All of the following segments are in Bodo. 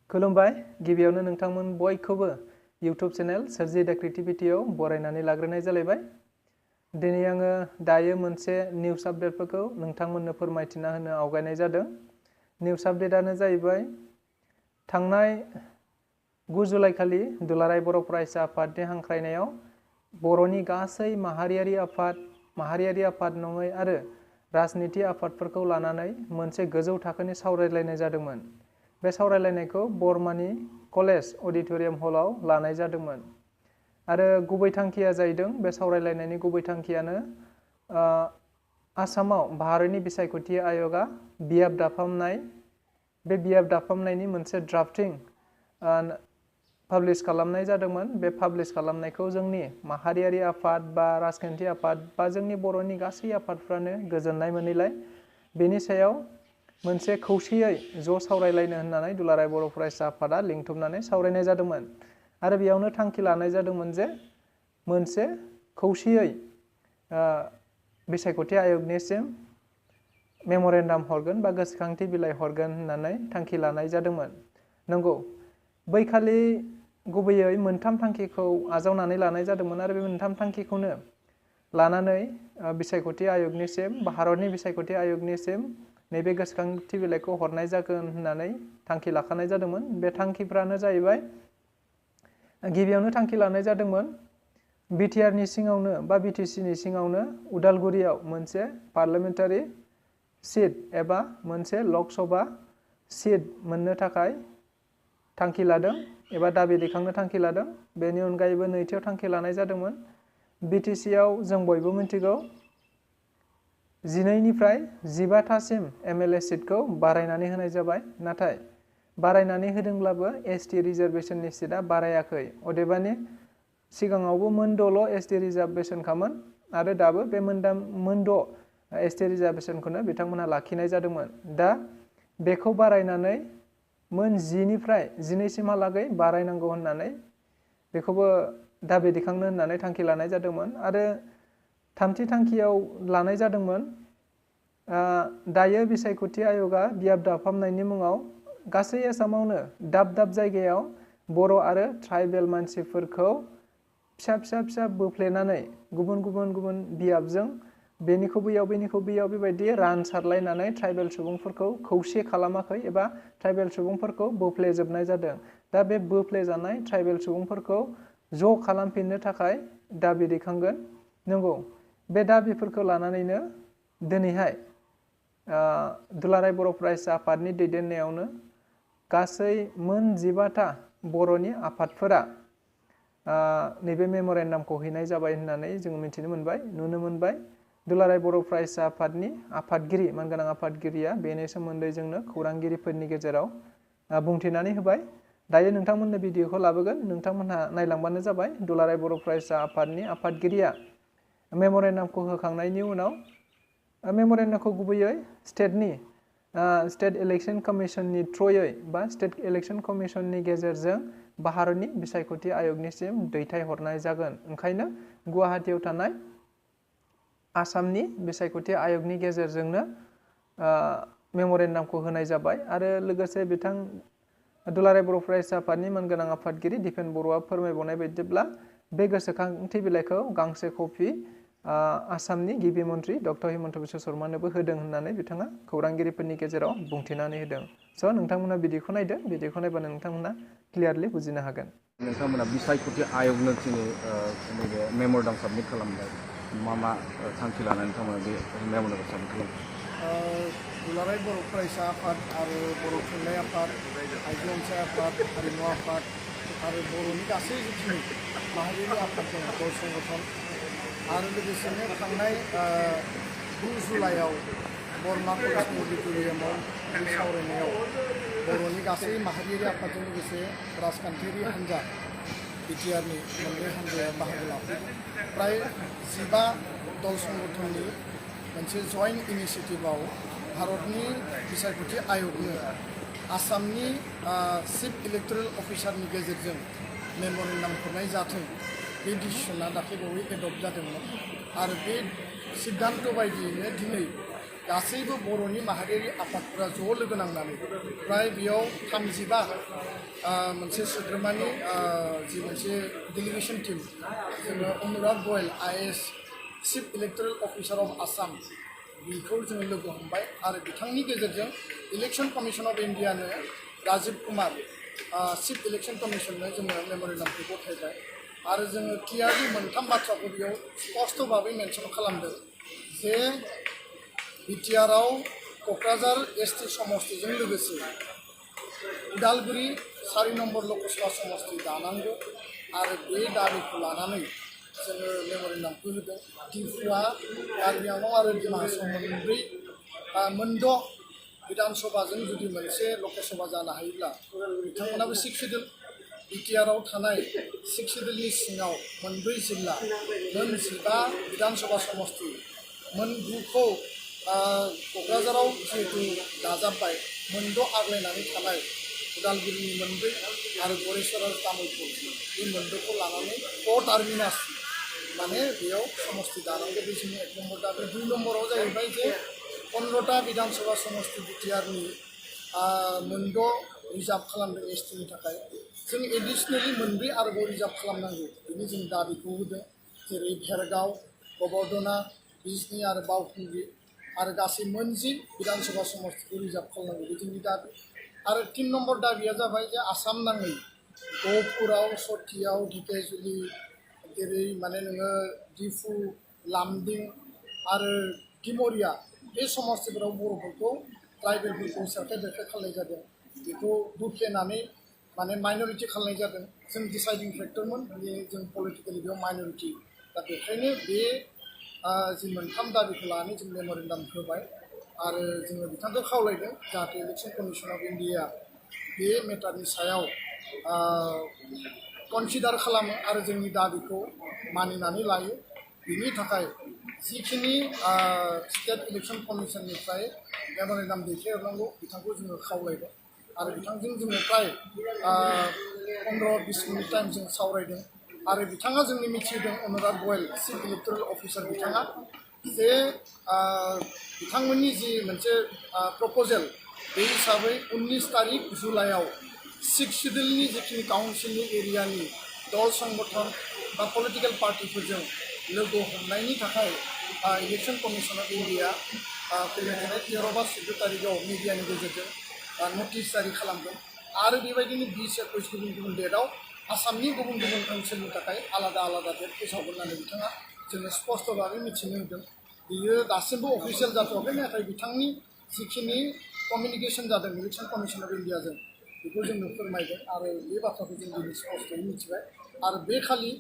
खुलुमबाय गिबियावनो नोंथांमोन बयखौबो YouTube चेनेल सोरजि दा क्रिएटिविटीआव बरायनानै लाग्रोनाय जालायबाय। दिनै आङो दायो मोनसे निउस आपडेटफोरखौ नोंथांमोननो फोरमायथिना होनो आवगायनाय जादों। निउस आपडेटआनो जाहैबाय थांनाय 9 जुलाइ खालि दुलाराय बर' फरायसा आफादनि हांख्रायनायाव बर'नि गासै माहारियारि आफाद नङै आरो राजनिति आफादफोरखौ लानानै मोनसे गोजौ थाखोनि सावरायलायनाय जादोंमोन। बे सावरायलायनायखौ बरमानि कलेज अडिटोरियाम हलाव लानाय जादोंमोन आरो गुबै थांखिया जाहैदों बे सावरायलायनायनि गुबै थांखियानो आसामाव भारतनि बिसायख'थि आय'गा बियाब दाफामनाय बे बियाब दाफामनायनि मोनसे ड्राफ्टिं पाब्लिश खालामनाय जादोंमोन। बे पाब्लिश खालामनायखौ जोंनि माहारियारि आफाद बा राजखान्थि आफाद बा जोंनि बर'नि गासै आफादफ्रानो गोजोननाय मोनैलाय बेनि सायाव मोनसे खौसेयै ज' सावरायलायनो होननानै दुलाराय बर' फरायसा आफादा लिंथुमनानै सावरायनाय जादोंमोन आरो बेयावनो थांखि लानाय जादोंमोन जे मोनसे खौसेयै बिसायख'थि आय'गनिसिम मेम'रेन्डाम हरगोन बा गोसोखांथि बिलाइ हरगोन होननानै थांखि लानाय जादोंमोन। नंगौ बैखालि गुबैयै मोनथाम थांखिखौ आजावनानै लानाय जादोंमोन आरो बे मोनथाम थांखिखौनो लानानै बिसायख'थि आय'गनिसिम भारतनि बिसायख'थि आय'गनिसिम नैबे गोसोखांथि बिलाइखौ हरनाय जागोन होननानै थांखि लाखानाय जादोंमोन। बे थांखिफ्रानो जाहैबाय गिबियावनो थांखि लानाय जादोंमोन बिटिआरनि सिङावनो बा बिटिसिनि सिङावनो उदालगुरियाव मोनसे पार्लियामेन्टारि सिट एबा मोनसे लकसभा सिट मोननो थाखाय थांखि लादों एबा दाबि दैखांनो थांखि लादों। बेनि अनगायैबो नैथियाव थांखि लानाय जादोंमोन बिटिसिआव जों बयबो मिथिगौ 12निफ्राय 15थासिम एमएलए सिटखौ बारायनानै होनाय जाबाय। नाथाय बारायनानै होदोंब्लाबो एसटि रिजार्भेशननि सिटआ बारायाखै। अदेबानि सिगाङावबो मोनद'ल' एसटि रिजार्भेशनखामोन आरो दाबो बे मोनद' एसटि रिजार्भेशनखौनो बिथांमोनहा लाखिनाय जादोंमोन। दा बेखौ बारायनानै मोन 10निफ्राय 12सिमहालागै बारायनांगौ होननानै बेखौबो दाबि दैखांनो होननानै थांखि लानाय जादोंमोन आरो थामथि थांखियाव लानाय जादोंमोन दायो बिसायख'थि आय'गा बियाब दाफामनायनि मुङाव गासै आसामावनो दाब दाब जायगायाव बर' आरो ट्राइबेल मानसिफोरखौ फिसा बोफ्लेनानै गुबुन बियाबजों बेनिखौ बैयाव बेबायदि रानसारलायनानै ट्राइबेल सुबुंफोरखौ खौसे खालामाखै एबा ट्राइबेल सुबुंफोरखौ बोफ्लेजोबनाय जादों। दा बे बोफ्लेजानाय ट्राइबेल सुबुंफोरखौ ज' खालामफिननो थाखाय दाबि दैखांगोन। नंगौ बे दाबिफोरखौ लानानैनो दिनैहाय दुलाराय बर' फरायसा आफादनि दैदेननायावनो गासै मोन 15था बर'नि आफादफोरा नैबे मेम'रेन्डामखौ हैनाय जाबाय होननानै जों मिथिनो मोनबाय नुनो मोनबाय। दुलाराय बर' फरायसा आफादनि आफादगिरि मानगोनां आफादगिरिया बेनि सोमोन्दै जोंनो खौरांगिरिफोरनि गेजेराव बुंथिनानै होबाय। दायो नोंथांमोननो भिडिअखौ लाबोगोन, नोंथांमोनहा नायलांबानो जाबाय। दुलाराय बर' फरायसा आफादनि आफादगिरिया मेम'रेन्डामखौ होखांनायनि उनाव मेम'रेन्डामखौ गुबैयै स्टेट इलेक्शन कमिशननि थ्रुयै बा स्टेट इलेक्शन कमिशननि गेजेरजों भारतनि बिसायख'थि आय'गनिसिम दैथायहरनाय जागोन। ओंखायनो गुवाहाटीयाव थानाय आसामनि बिसायख'थि आय'गनि गेजेरजोंनो मेम'रेन्डामखौ होनाय जाबाय आरो लोगोसे बिथां दुलाराय बर' फरायसा आफादनि मानगोनां आफादगिरि दिपेन बर'आ फोरमायबावनाय बायदिब्ला बे गोसोखांथि बिलाइखौ गांसे कपि आसामनि गिबि मन्थ्रि डक्टर हिमन्त बिश्व शर्मानोबो होदों होननानै बिथाङा खौरांगिरिफोरनि गेजेराव बुंथिनानै होदों। स' नोंथांमोना भिडिअखौ नायदो, भिडिअखौ नायबानो नोंथांमोना क्लियारलि बुजिनो हागोन। नोंथांमोना बिसायख'थि आय'गनो दिनै नैबे मेम'रेन्डाम साबमिट खालामबाय। मा थांखि लानानै नोंथांमोना बे मेम'रेन्डाम साबमिट खालामबाय? दुलाराय बर' फरायसा आफाद आरो बर' थुनलाइ आफाद, आइजो अनसाय आफाद, हारिमु आफाद आरो बर'नि गासै जिखिनि माहारियारि आफाद दङ बर' संगठन आरो लोगोसेनो थांनाय 9 जुलाइआव बरमा कलेजनि अडिटोरियामाव बे सावरायनायाव बर'नि गासै माहारियारि आफादजों लोगोसे राजखान्थियारि हान्जा बिटिआरनि मोननै हान्जाया बाहागो लाफैदों। प्राय 15 दल संगठननि मोनसे जइन्ट इनिसियेटिभआव भारतनि बिसायख'थि आय'गनो आसामनि चिफ इलेक्टरेल अफिसारनि गेजेरजों मेम'रेन्डाम हरनाय जाथों बे डिसिसना दाख्लैबावै एडप्ट जादोंमोन आरो बे सिद्धान्त बायदियैनो दिनै गासैबो बर'नि माहारियारि आफादफोरा ज' लोगो नांनानै प्राय बेयाव 35 मोनसे सोद्रोमानि जि मोनसे डेलिगेशन टीम जोङो Anurag Goyal IAS chief electoral officer of Assam बेखौ जोङो लोगो हमबाय आरो बिथांनि गेजेरजों इलेक्शन कमिशन अफ इन्डियानो राजीव कुमार चिफ इलेक्शन कमिशननो जोङो मेम'रेन्डामखौ गथायबाय आरो जोङो क्लियारलि मोनथाम बाथ्राखौ बेयाव स्पष्ट भाबै मेनसन खालामदों जे बिटिआरआव क'क्राझार ST समष्टिजों लोगोसे उदालगुरि 4 नम्बर लकसभा समष्टि दानांगौ आरो बे दाबिखौ लानानै जोङो मेम'रेन्डामखौ होदों डिफुआ कार्बि आंलं आरो डिमा हासाव मोनद' विधानसभाजों जुदि मोनसे लकसभा जानो हायोब्ला बिथांमोनाबो 6 सिडुल बिटिआरआव थानाय 6 सिडुलनि सिङाव मोनब्रै जिल्ला मोन 15 विधानसभा समष्टि मोन 9खौ क'क्राझाराव जिहेतु दाजाबबाय मोनद' आग्लायनानै थानाय उदालगुरिनि मोनब्रै आरो गरेस्वर आरो तामुलपुर बे मोनद'खौ लानानै टार्मिनास माने बेयाव समष्टि दानांगौ बे जोंनि 1 नम्बर दाबि 2 नम्बराव जाहैबाय जे 15टा विधानसभा समष्टि बिटिआरनि मोनद' रिजार्भ खालामदों STनि थाखाय जों एडिशनेलि मोनब्रै आरोबाव रिजार्भ खालामनांगौ बेनि जों दाबिखौ होदों जेरै भेरगाव गबर्धना बिजनी आरो बावखुंग्रि आरो गासै मोनजि विधानसभा समष्टिखौ रिजार्भ खालामनांगौ बे जोंनि दाबि आरो 3 नम्बर दाबिया जाबाय जे आसाम नाङै गहपुराव सथियाव ढेकियाजुलि जेरै माने नोङो डिफु लामदिं आरो टिमरिया बे समष्टिफोराव बर'फोरखौ ट्राइबेलफोरखौ सेरखाय बेरखाय खालामनाय जादों बेखौ बुफ्लेनानै माने माइनरिटि खालामनाय जादों जों डिसाइडिं फेक्टरमोन बे जों पलिटिकेलि बेयाव माइनरिटि दा बेखायनो बे जि मोनथाम दाबिखौ लानानै जों मेम'रेन्डाम होबाय आरो जोङो बिथांखौ खावलायदों जाहाथे इलेक्शन कमिशन अफ इन्डिया बे मेटारनि सायाव कनसिडार खालामो आरो जोंनि दाबिखौ मानिनानै लायो बिनि थाखाय जिखिनि स्टेट इलेक्शन कमिशननिफ्राय मेम'रेन्डाम दैथायहरनांगौ बिथांखौ जोङो खावलायदों आरो बिथांजों जोङो प्राय 15-20 मिनिट टाइम जों सावरायदों आरो बिथाङा जोंनि मिथिहोदों अनुराग गयल चिफ इलेक्टोरेल अफिसार बिथाङा जे बिथांमोननि जि मोनसे प्रप'जेल बे हिसाबै 19 तारिख जुलाइआव 6 सिडुलनि जिखिनि काउन्सिलनि एरियानि दल संगठन बा पलिटिकेल पार्टिफोरजों लोगो हमनायनि थाखाय इलेक्शन कमिशन अफ इन्डिया फैबाय थानाय 13 बा 14 तारिखआव मिडियानि गेजेरजों नटिस जारि खालामदों आरो बेबायदिनो 20-21 गुबुन डेटआव आसामनि गुबुन गुबुन ओनसोलनि थाखाय आलादा आलादा डेट फोसावगोन होननानै बिथाङा जोंनो स्पष्ट भाबै मिथिनो होदों बियो दासिमबो अफिसियेल जाथ'वाखै नाथाय बिथांनि जिखिनि कमिउनिकेशन जादों इलेक्शन कमिशन अफ इन्डियाजों बेखौ जोंनो फोरमायदों आरो बे बाथ्राखौ जों दिनै स्पष्टयै मिथिबाय आरो बे खालि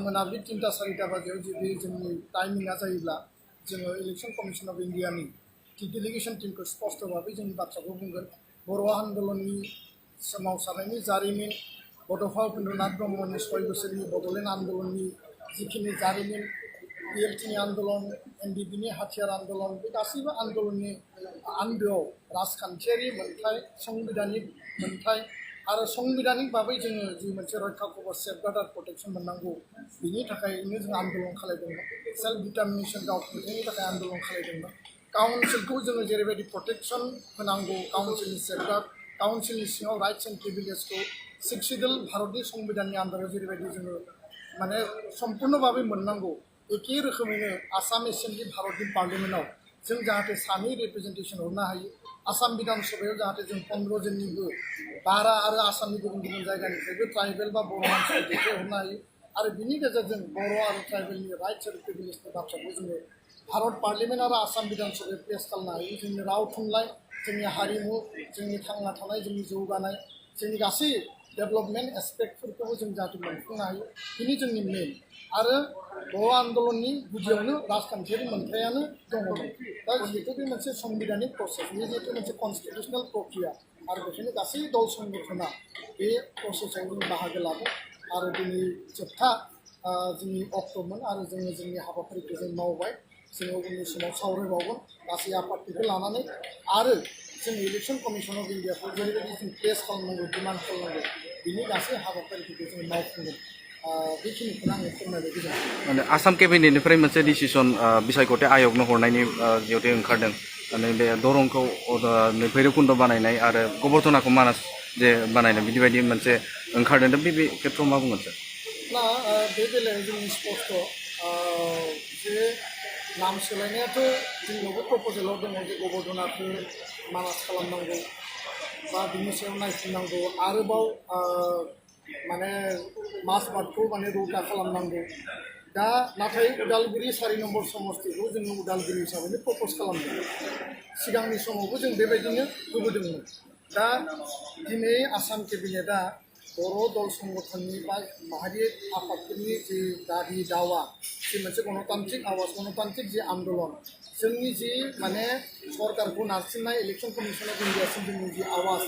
मोनाबिलि 3-4 बाजियाव जुदि जोंनि टाइमिंआ जायोब्ला जोङो इलेक्शन कमिशन अफ इन्डियानि डेलिगेशन टीमखौ स्पष्ट भाबै जोंनि बाथ्राखौ बुंगोन बर' आन्दलननि सोमावसारनायनि जारिमिन बड'फा उपेन्द्रनाथ ब्रह्मनि 6 बोसोरनि बड'लेण्ड आन्दलननि जिखिनि जारिमिन PLTनि आन्दलन NDBनि हाथियार आन्दलन बे गासैबो आन्दलननि आन्दोआव राजखान्थियारि मोन्थाय संबिधानिक मोन्थाय आरो संबिधानिक भाबै जोङो जि मोनसे रैखा खबर सेफगार्ड आरो प्रटेक्शन मोननांगौ बिनि थाखायनो जों आन्दलन खालामदोंमोन सेल्फ डिटारमिनेशन गावखुंथायनि थाखाय आन्दलन खालामदोंमोन काउन्सिलखौ जोङो जेरैबायदि प्रटेक्शन होनांगौ काउन्सिलनि सेफगार्ड काउन्सिलनि सिङाव राइट्स एन्ड प्रिभिलेजखौ 6 सिडुल भारतनि संबिधाननि आन्दाराव जेरैबायदि जोङो माने सम्पूर्ण भाबै मोननांगौ एखे रोखोमैनो आसाम एसेम्बलि भारतनि पार्लियामेन्टआव जों जाहाथे सानै रिप्रेजेन्टेसन हरनो हायो आसाम विधानसभायाव जाहाथे जों 15 जननिबो बारा आरो आसामनि गुबुन गुबुन जायगानिफ्रायबो ट्राइबेल बा बर' मानसिखौ दैथायहरनो हायो आरो बिनि गेजेरजों बर' आरो ट्राइबेलनि राइट्स आरो प्रिभिलेजनि बाथ्राखौ जोङो भारत पार्लियामेन्ट आरो आसाम विधानसभायाव पेश खालामनो हायो जोंनि राव थुनलाइ जोंनि हारिमु जोंनि थांना थानाय जोंनि जौगानाय जोंनि गासै डेभेलपमेन्ट एस्पेक्टफोरखौबो जों जाहाथे मोनफुंनो हायो बेनि जोंनि मेन आरो बर' आन्दलननि गुदियावनो राजखान्थियारि मोन्थायानो दङमोन दा जिहेतु बे मोनसे संबिधानिक प्रसेस बे जिहेतु मोनसे कनस्टिटिउसनेल प्रक्रिया आरो बेखायनो गासै दल संगठना बे प्रसेसआव जों बाहागो लादों आरो दिनै जोबथा जोंनि अक्ट'मोन आरो जोङो जोंनि हाबाफारिखौ जों मावबाय जोङो उननि समाव सावरायबावगोन गासै आफादफोरखौ लानानै आरो जों इलेक्शन कमिशन अफ इन्डियाखौ जेरैबायदि जों पेश खालामनांगौ डिमान्ड खालामनांगौ बिनि गासै हाबाफारिफोरखौ जों मावफुंगोन बेखिनिखौनो आङो फोरमायबाय गोजोन्थों माने आसाम केबिनेटनिफ्राय मोनसे डिसिसन बिसायख'थि आयगनो हरनायनि जिहेतु ओंखारदों माने बे दरंखौ भैरबकुन्द बानायनाय आरो गबर्धनाखौ मानास जे बानायनो बिदि बायदि मोनसे ओंखारदों दा बे खेत्रआव मा बुंगोन सार? ना बे बेलायाव जोंनि स्पष्ट जे नाम सोलायनायाथ' जोंनावबो प्रप'जेलाव दङ जे गबर्धनाखौ मानास खालामनांगौ बा बिनि सायाव नायफिननांगौ आरोबाव माने माजबादखौ माने रौता खालामनांगौ दा नाथाय उदालगुरि 4 नम्बर समस्तिखौ जोङो उदालगुरि हिसाबैनो प्रप'ज खालामदों सिगांनि समावबो जों बेबायदिनो होबोदोंमोन दा दिनै आसाम केबिनेटआ बर' दल संगठननि बा माहारि आफादफोरनि जि दाबि दावा जि मोनसे गणतान्त्रिक आवाज गणतान्त्रिक जि आन्दलन जोंनि जि माने सरकारखौ नारसिननाय इलेक्सन कमिसन अफ इन्डियासिम जोंनि जि आवाज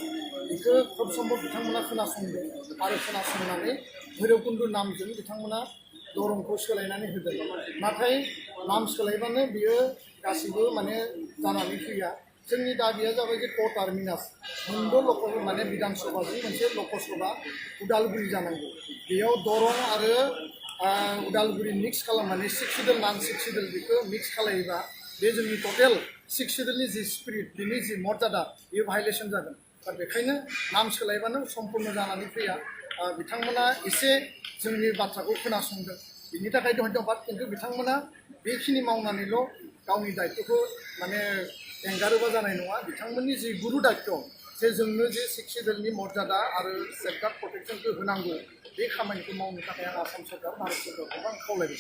बेखौ खोब सम्भब बिथांमोना खोनासंदों आरो खोनासंनानै भैरबकुन्द नामजों बिथांमोना दरंखौ सोलायनानै होदों नाथाय नाम सोलायबानो बियो गासिबो माने जानानै फैया जोंनि दाबिया जाबाय जे क टार्मिनास मोनद' माने बिधान सभाजों मोनसे लकसभा उदालगुरि जानांगौ बेयाव दरं आरो उदालगुरि मिक्स खालामनानै 6 सिडुल नन 6 सिडुल बेखौ मिक्स खालायोबा बे जोंनि टटेल 6 सिडुलनि जि स्पिरिट बिनि जि मर्यादा बेयो भायलेसन जागोन दा बेखायनो नाम सोलायबानो सम्पुर्ण जानानै फैया बिथांमोना एसे जोंनि बाथ्राखौ खोनासंदों बिनि थाखाय धन्यबाद खिन्थु बिथांमोना बेखिनि मावनानैल' गावनि दायित्वखौ माने एंगारोबा जानाय नङा बिथांमोननि जि गुरु दायित्व जे जोंनो जे 6 सिडुलनि मर्यादा आरो सेफगार्ड प्रटेक्शनखौ होनांगौ बे खामानिखौ मावनो थाखाय आं आसाम सरकार भारत सरकारखौ आं खावलायदों।